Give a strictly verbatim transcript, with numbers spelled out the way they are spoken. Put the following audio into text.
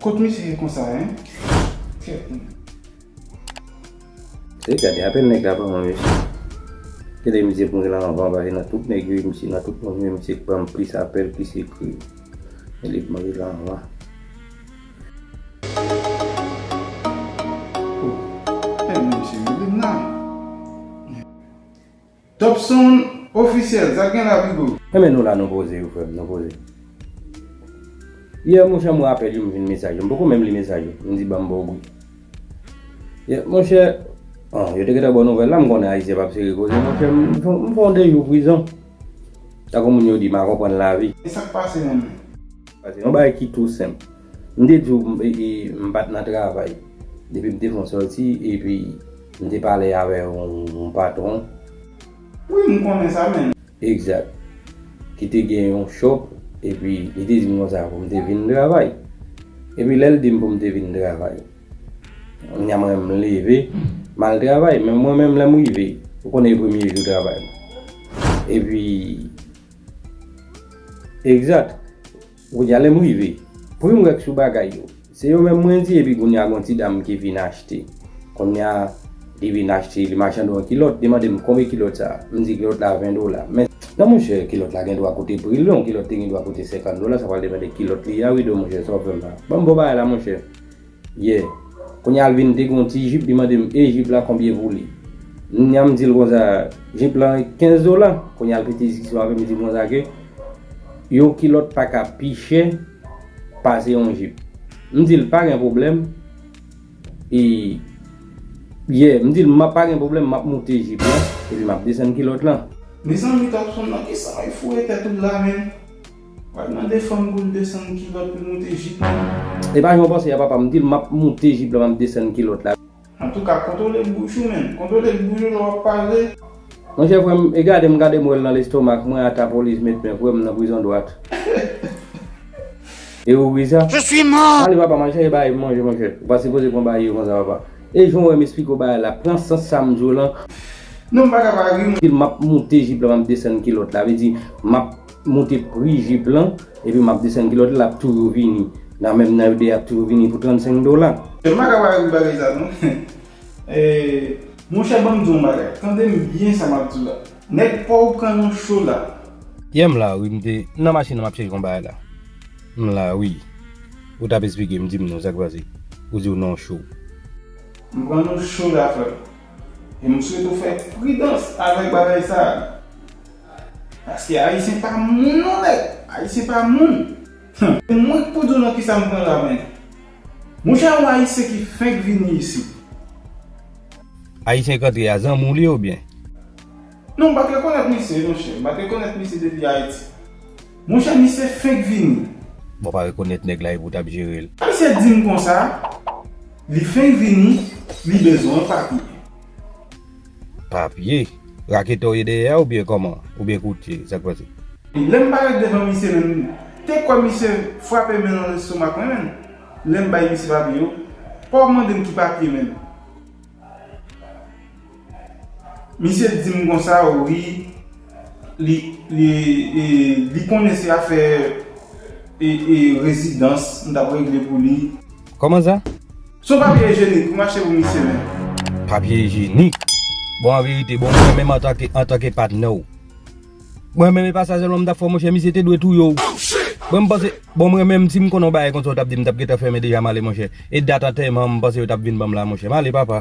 Kot misye ye konsa, en? Kèt, men. Se gade apèl nèg la pa mwen, mesye. Kite misye mouri la anvan, paske nan tout nèg yo, misye nan tout moun yo, misye k ban m plis apèl, plis ekri. Men li mouri la anvan. Oh, men misye rele m la. Top Sound ofisyèl, sa k gen la, Bigo? Enben nou la, nou poze wi, frè m, nou poze. Yè, monchè, m wè apèl yo, m jwenn mesaj yo. M poko menm li mesaj yo. M di, "Ban m ba w bri." Yè, monchè, an, yo te gentan ba w nouvèl la, m konnen Ayisyen p ap sere koze, monchè, m, m fè yon de jou prizon. Tankou moun yo di, m a konprann lavi. E sa k pase menm? Paske yon bagay ki tou senp. M te di w, m, e, e, m pa t nan travay. Depi m te fè yon sòti, epi m te pale avè yon, yon patwon. Wi, m konnen sa, men. Egzak. Ki te gen yon shop, epi li te di m konsa pou m te vin travay. Epi lè l di m pou m te vin travay, kounye a mwen menm m leve, m al travay, men mwen menm lè m rive, ou konnen e premye jou travay mwen. Epi, egzat, kounye a lè m rive, pri m wè k sou bagay yo, se yo menm mwen di, epi kounye a gon ti dam ki vin achte. Kounye a, li vin achte, li machande yon kilòt, li mande m konbyen kilòt sa. M di kilòt la ven dola. Men, non monchè, kilòt la gen dwa koute pri l, yon kilòt te gen dwa koute senkant dola, sa pral depann de kilòt li a, wi, do monchè, sa w fè m la. Ban m bon bagay la, monchè. Yeah. Kounye a l vin te gen yon ti jip, li mande m, "E jip la, konbyen pou li?" Kounye a m di l konsa, "Jip la kenz dola." Kounye a l pete diskisyon avè m, li di m konsa ke yon kilòt pa ka pi chè pase yon jip. M di l, "Pa gen pwoblèm." E, yeah, m di l, "M ap pa gen pwoblèm, m ap moute jip la, epi m ap desann kilòt la." Mezanmi, Top Sound, nan kisa w foure tèt ou la, menm? W ap mande fanm pou l desann kilòt pou l moute jip li. E pa jan w panse a, papa, m di l m ap moute jip la, m ap desann kilòt la. Antouka, kontwole bouch ou, menm. Kontwole bouch ou lè w ap pale. Monchè, frè m, e gade m gade m wè l nan lestomak mwen, ata polis met men, frè m nan prizon dwat. E ou wi sa? Je suis mort! Ale, papa, m al chache bagay pou manje, monchè. Ou pa sipoze pran bagay yo konsa, papa. E jan w wè m esplike w bagay la, pran sans sa m di w lan. Non, m pa ka pa ri, m. M ap moute jip la, m ap desann kilòt la. Vle di, m ap moute pri jip lan, epi m ap desann kilòt la, l ap toujou vini. Nan menm nan yo de ap toujou vini pou trannsenk dola. M pa ka pa ri bagay sa, non. Eh, monchè, ban m di w yon bagay. Tande m byen sa m ap di w la. Nèg pa w pran yon cho la. Yè m la, wi, m te nan machin nan, m ap chèche yon bagay la. M la, wi. Ou t ap esplike m, di m non, sa k pase? Ou di w non cho. M pran yon cho la, frè m. E m swete w fè pridans avèk bagay sa a. Paske Ayisyen pa moun non, nèg. Ayisyen pa moun. Hum. Mwen k pou di w nan kisa m pran la, men. Monchè, yon Ayisyen ki fenk vini isit. Ayisyen k antre a zanmi w li oubyen? Non, m pa t rekonèt misye, monchè. M pa t rekonèt misye depi Ayiti. Monchè, misye fenk vini. Bon, pa rekonèt nèg la epi w t ap jere l. Misye di m konsa, li fenk vini, li bezwen papye. Papye? Raketè w ye dèyè a oubyen kòman? Oubyen koutye? Sa k pase? Lè m parèt devan misye menm, te kwè misye frape men nan lestomak mwen menm. Lè m bay misye papye yo, pa w mande m ki papye menm. Misye di m konsa, wi, li, li, e, li konnen se afè, e, e, rezidans m t ap regle pou li. Kòman sa? Se yon papye ijyenik pou m achte pou misye menm. Papye ijyenik? Bon, an verite, bon, mwen menm antanke, antanke patnè w, mwen menm e pa sa sèlman m t ap fè w, monchè, misye te dwe touye w. Bon, m panse, bon, mwen menm, si m konnen yon bagay konsa w t ap di m, m t ap gentan fèmen deja, m ale, monchè. E dat antèman an, m panse yo t ap vin ban m la, monchè. M ale, papa.